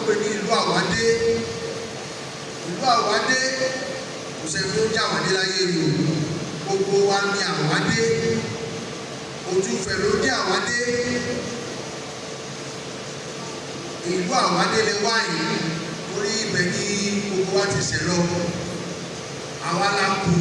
pè ní ìlú Àwádé. Ìlú Àwádé kò sẹ́ni tó ń jẹ́ Àwádé láyé yìí o, gbogbo wa ní Àwádé. Òtúfẹ̀ ló jẹ́ Àwádé. Ìlú Àwádé lè wá yìí torí ibẹ̀ ní gbogbo wa ti ṣẹ̀ lọ. Àwa la kù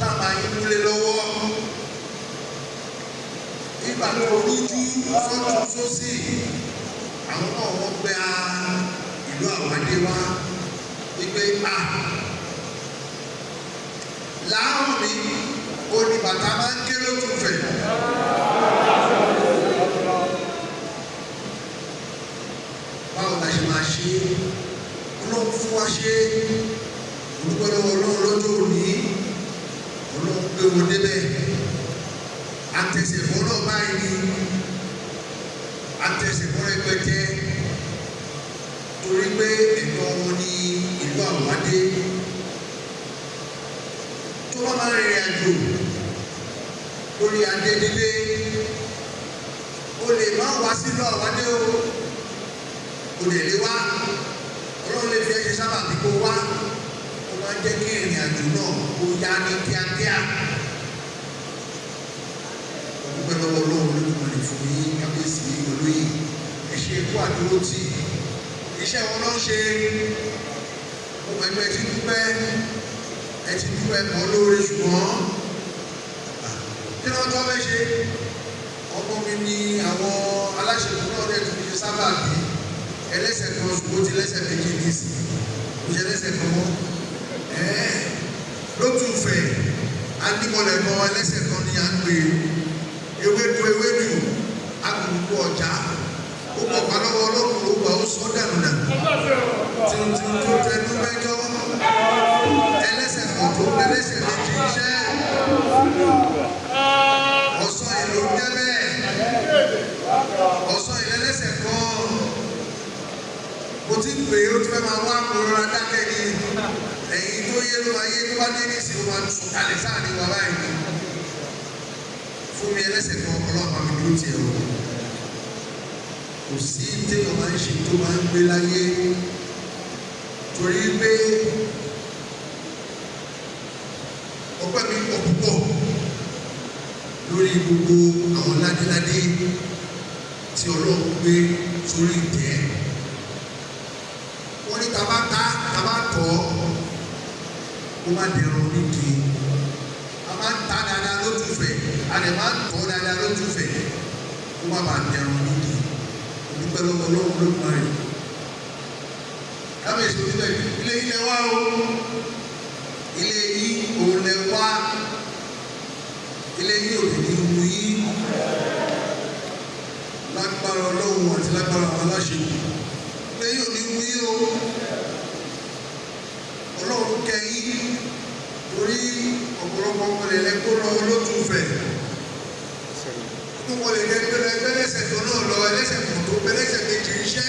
táwọn ayé múlé lọ́wọ́. Nígbà tó rújú sọ́tún sósì, àwọn náà wọ́n gbé ìlú Àwádé wá wípé a láàrùn mi ó ní bàtà máa ń ké lótùfẹ̀. Báwo la ṣe máa ṣe? Ọlọ́run fún wa ṣe, olùkọ́ lọ́wọ́ Ọlọ́run lọ́jọ́ òní, Ọlọ́run gbé wọn débẹ̀. Àtẹ̀sẹ̀fọ́ náà báyìí ni àtẹ̀sẹ̀fọ́ rẹpẹtẹ torí pé ẹ̀tọ́ wọn ní ìlú Àwádé. Tó bá máa rìnrìn àjò lórí adé nílé, o lè má wá sílùú Àwádé o, o lè lé wá. Ọlọ́run lè fi ẹ́ ṣe sábà bí kò wá, ó máa ń jẹ́ kí ìrìn àjò náà kó yá ní kíákíá. Ọdúpẹ́ lọ́wọ́ Ọlọ́run Olódùmarè fún yín, kábíyèsí olóyè, ẹ ṣe ikú àdúró tì. Iṣẹ́ wọn ló ń ṣe. Mo mọ̀ ẹgbẹ́ ti dúpẹ́, ẹ ti dúpẹ́ mọ́ lóore, ṣùgbọ́n kí ni wọ́n tọ́ fẹ́ ṣe? Ọmọ mi ni àwọn aláṣẹ̀kù náà dẹ̀ tún ṣe sábà bí ẹlẹ́sẹ̀ kan, ṣùgbọ́n ti lẹ́sẹ̀ méjì ní ìsìn, kò ṣe ẹlẹ́sẹ̀ kan mọ́. Lótùfẹ̀ anímọ̀lẹ̀ kan ẹlẹ́sẹ̀ kan ni à ń pè ewédú ewédú agbègbè ọjà ó pọ̀ pa lọ́wọ́ ọlọ́run ló gbà ó sọ dànù dànù tìǹtìǹ tó tẹnu mẹ́jọ ẹlẹ́sẹ̀ kan tó ẹlẹ́sẹ̀ méjì iṣẹ́ ọ̀sán ìlú ń jẹ́ bẹ́ẹ̀ ọ̀sán ìlú ẹlẹ́sẹ̀ kan mo ti pè é ó ti fẹ́ máa wá mo rọra dákẹ́ ni ẹ̀yin tó yé ló máa yé tó bá dé ní ìsìn ó máa sùn kalẹ̀ sáà ní wa báyìí fún mi ẹlẹ́sẹ̀ kan ọlọ́run àmì dúró tiẹ̀ o. Kò sí téèyàn máa ń ṣe tó máa ń gbé láyé torí pé ọpẹ́ mi pọ̀ púpọ̀ lórí gbogbo àwọn ládéládé tí Ọlọ́run gbé sórí ìtẹ́. Wọ́n ní tàbá ta tàbá tọ̀ kó má dẹrùn nídìí. A máa ń ta dáadáa lójúfẹ̀, a lè máa ń tọ̀ dáadáa lójúfẹ̀ kó má bàa dẹrùn nídìí. Dúpẹ́ lọ́wọ́ Ọlọ́run Olódùmarè. Kábíyèsí oníbẹ̀ ilé yín lẹ wá o, ilé yín òun lẹ wá, ilé yín ò lè ní wu yín lágbára Ọlọ́run àti lágbára àwọn aláṣẹ. Ilé yín ò ní wu yín o, Ọlọ́run kẹ́ yín torí ọ̀pọ̀lọpọ̀ ọmọlẹ̀ lẹ́kọ́ lọ lótùfẹ̀. Inú wọn lè jẹ́ pé ẹgbẹ́ lẹ́sẹ̀ tó náà lọ ẹlẹ́sẹ̀ kan tó ẹlẹ́sẹ̀ méjì iṣẹ́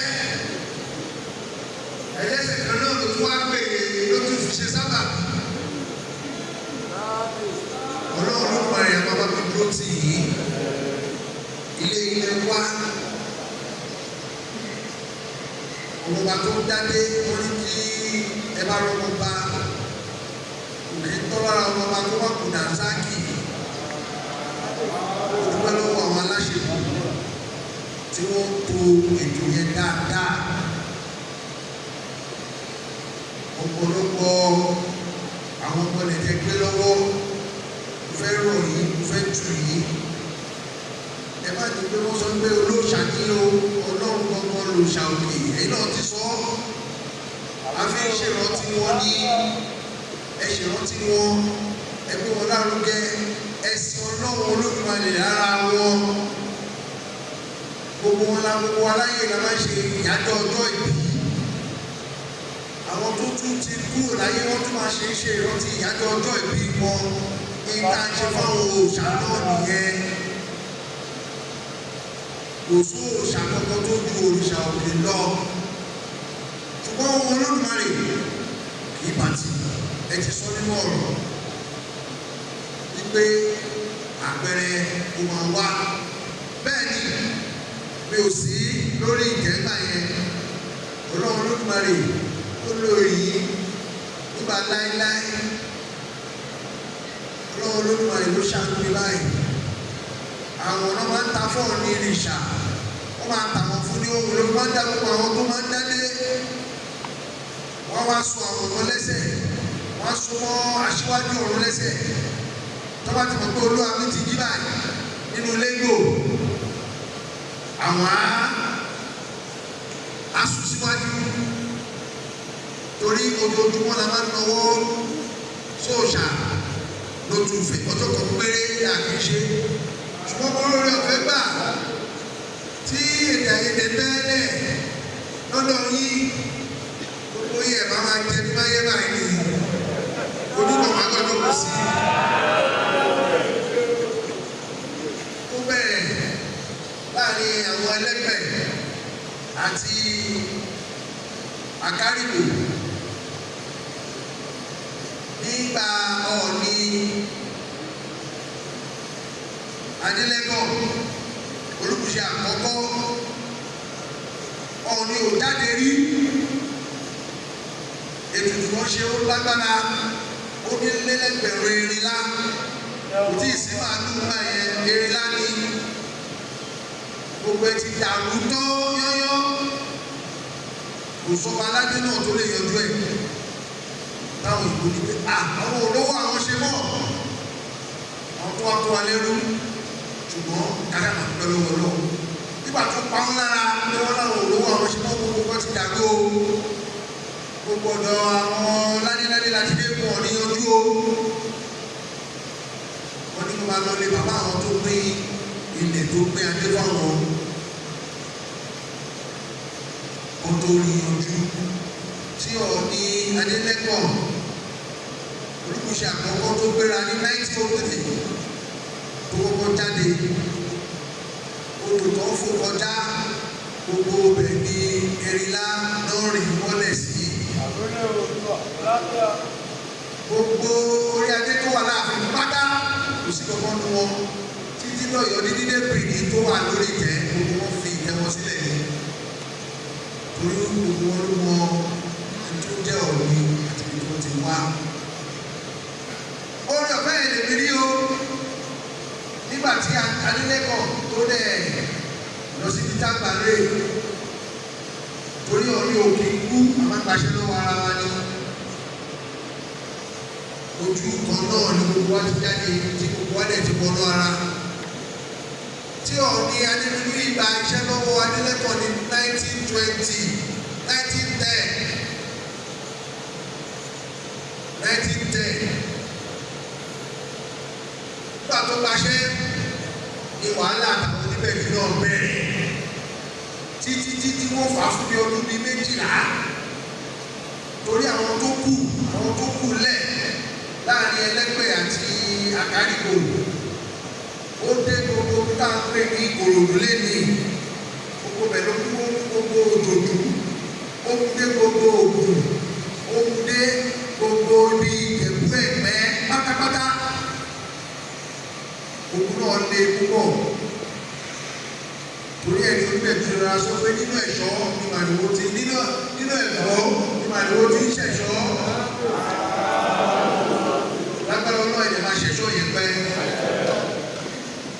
ẹlẹ́sẹ̀ kan náà ló tún wá pè é ló tún fi ṣe sábà. Ọlọ́run ló parí àwọn bàbá mi dúró tì yín. Ilé ilé wá ọmọọba tó ń dádé wọ́n ní kí ẹ bá rọ́mọ bá òkè tọ́lára ọmọọba tó wà kù dànsákì. Dúpẹ́ lọ́wọ́ àwọn aláṣepọ̀ tí wọ́n to ètò yẹn dáadáa. Ọ̀pọ̀lọpọ̀ àwọn ọmọ ilẹ̀ gbé lọ́wọ́, mo fẹ́ rọ̀ yín, mo fẹ́ tù yín. Ẹ má ní pé wọ́n sọ pé olóòṣà ní o, Ọlọ́run gbọ́ngàn lòṣà òkè, ẹ̀yin náà ti sọ ọ́. A fi ń ṣèrántí wọn ní ẹ ṣèrántí wọn, ẹ gbé wọn lárugẹ, ẹ̀sìn Ọlọ́run Olódùmarè lára wọn. Gbogbo wọn la gbogbo aláyè la máa ń ṣe ìyájọ́ ọjọ́ ìbí. Àwọn tó tún ti kúrò láyé wọ́n tún máa ṣe é ṣe ìrántí ìyájọ́ ọjọ́ ìbí wọn. Ní tá a ṣe fáwọn òòṣà náà nìyẹn. Kò sí òòṣà kankan tó ju òrìṣà òkè lọ. Ṣùgbọ́n ohun Olódùmarè kì í bàtì. Ẹ ti sọ nínú ọ̀rọ̀ wípé àpẹẹrẹ kò máa wá. Bẹ́ẹ̀ ni mi ò sí lórí ìjẹ́gbà yẹn. Ọlọ́run Olódùmarè ó lò yìí nígbà láéláé. Ọlọ́run Olódùmarè ló ṣàánú mi báyìí. Àwọn ọ̀nà máa ń ta fọ́ọ̀nù ní ìrìṣà, wọ́n máa ń tà wọ́n fún ní ohun ló máa ń dá gbogbo àwọn tó máa ń dálé. Wọ́n wá so àwọn ọ̀nà lẹ́sẹ̀, wọ́n á so mọ́ aṣíwájú ọ̀run lẹ́sẹ̀. Tọ́ba ti mọ̀ pé Olúwa mi ti jí báyìí nínú lẹ́gbò, àwọn á sún síwájú torí ojoojúmọ́ la máa ń nawọ́ sóòṣà lótùfẹ́ ọjọ́ kan péré là kì í ṣe. Ṣùgbọ́n mo lórí ọ̀fẹ́ gbà tí èdè àìyedè bẹ́ẹ̀lẹ̀ lọ́dọ̀ yín, gbogbo yìí ẹ̀ bá máa jẹ bí máa yẹ báyìí ni ojúbọ̀ máa gbọ́dọ̀ kù sí. Ó bẹ̀rẹ̀ láàrin àwọn ẹlẹ́gbẹ̀ àti Àkárìgbò nígbà Ọọ̀ni Adélẹ́gàn Olúbùṣe àkọ́kọ́. Ọọ̀ni ò jáde rí, ètùtù wọn ṣe ó lágbára, ó ní lélẹ́gbẹ̀rún erinlá, kò tí ì sí màálù gbà yẹn, erinlá ni gbogbo ẹ ti dàrú tán yányán. Kò sọba aládé náà tó lè yanjú ẹ. Táwọn ìbò ní pé àwọn olówó àwọn ṣe mọ́ àwọn tó wá kó wa lẹ́rú, ṣùgbọ́n kájà máa pẹ́ lọ́wọ́ lọ́wọ́. Nígbà tó pa wọn lára pé wọ́n láwọn olówó àwọn ṣe mọ́, gbogbo kan ti dàrú o, gbogbo ọ̀dọ̀ àwọn ládéládé láti dé kún ọ níyanjú o. Wọ́n ní kó máa lọ lé bàbá àwọn tó pín ilẹ̀ tó pín adé fáwọn kó tó rí yanjú. Tí Ọọ̀ni Adélẹ́gàn Olúbùṣe àkọ́kọ́ tó gbéra ní 1903 tó kọ́kọ́ jáde, odò tó ń fò kọjá gbogbo ibẹ̀ ní erinlá náà rìn mọ́lẹ̀ sí. Gbogbo orí adé tó wà láàfin pátá kò sí kankan nu wọn títí lọ́yọ̀ọ́ ní dídé bìrì tó wà lórí ìtẹ́, gbogbo wọn fi ìtẹ́ wọn sílẹ̀ ní torí gbogbo wọn ló mọ ẹni tó jẹ́ Ọọ̀ni àti ibi tó ti wá. Orí ọ̀fẹ́ yẹn lèmi rí o nígbà tí Adélẹ́gàn tó dẹ̀ lọ síbi tágbà rè, torí Ọọ̀ni òkè kú àmàgbàṣẹ́ lọ́wọ́ ara wa ni. Ojú kan náà ni gbogbo wa ti jáde tí gbogbo wa dẹ̀ ti wọnú ara. Tí Ọọ̀ni Adédúdú ìgbà iṣẹ́ lọ́wọ́ Adélẹ́gàn ní 1920 1910 1910. Nígbà tó gbaṣẹ́ ni wàhálà àtàwọn oníbẹ̀bí náà bẹ̀rẹ̀ títí títí wọ́n fà á fún bí ọdún bíi 12 torí àwọn tó kù lẹ̀ láàrin Ẹlẹ́gbẹ̀ àti Àkárìgbò. Ó dé gbogbo tá a pè ní Ìkòròdú lẹ́ni, gbogbo bẹ̀ ló kú gbogbo Òjòdú, ó mú dé gbogbo Ògùn, ó mú dé gbogbo ibi Ìjẹ̀bú Ẹ̀pẹ́ pátápátá. Ogun náà le púpọ̀ torí ẹni oníbẹ̀ tó rọra sọ pé nínú ẹ̀ṣọ́ ni màrìwò ti nínú ẹ̀fọ́ ni màrìwò ti ń ṣẹ̀ṣọ́. Lágbára Ọlọ́run ẹ̀dẹ̀ máa ṣẹ̀ṣọ́ yẹn pẹ́.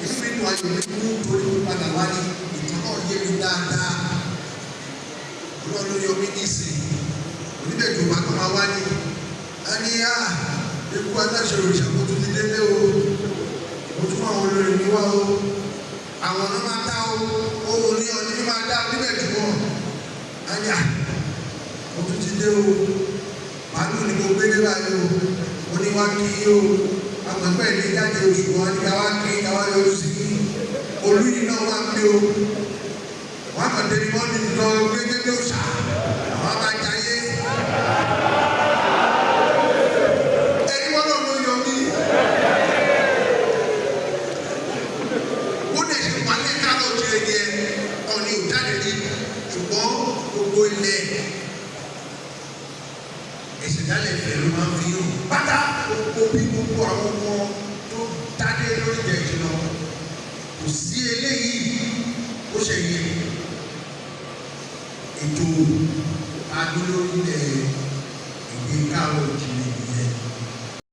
Inú mi dùn, ayọ̀ mi kú torí mo padà wá ní ìtàn náà yé mi dáadáa. Ọlọ́run ló yọ mí nísìnyí. Oníbẹ̀ tó bá kọ́ máa wá ní. A ní á ikú aláṣẹ òrìṣà kó tún ti délé o. Mo tún àwọn olórí mi wá o. Àwọn ọ̀nà máa dá o, òun ní ọ̀nà mi máa dá oníbẹ̀ jù wọ́n. A ní à mo tún ti dé o. Màálù ni mo gbé dé báyìí o. Mo ní wá kí o. Àwọn ẹgbẹ́ mi jáde oṣù wọn ní ká wá kí ká wá yọjú sí i. Olú yìí náà wà pé o. Wọ́n á kàn dé ní mọ́nì lọ gbégbé òòṣà. Àwọn á máa jayé. Ẹni wọ́n náà ló yọ mí. Ó lè ṣe wálé káàró jire ni ẹ, Ọọ̀ni ò jáde rí, ṣùgbọ́n gbogbo ilẹ̀ ìṣẹ̀dálẹ̀ ìfẹ́ ló máa ń fi hàn pátá. Gbogbo bí gbogbo àwọn ọmọ tó dádé lórí ìjẹ́ ìjìnà kò sí eléyìí ó ṣe yẹ. Ètò agbélórílẹ̀ èdè káàárọ̀.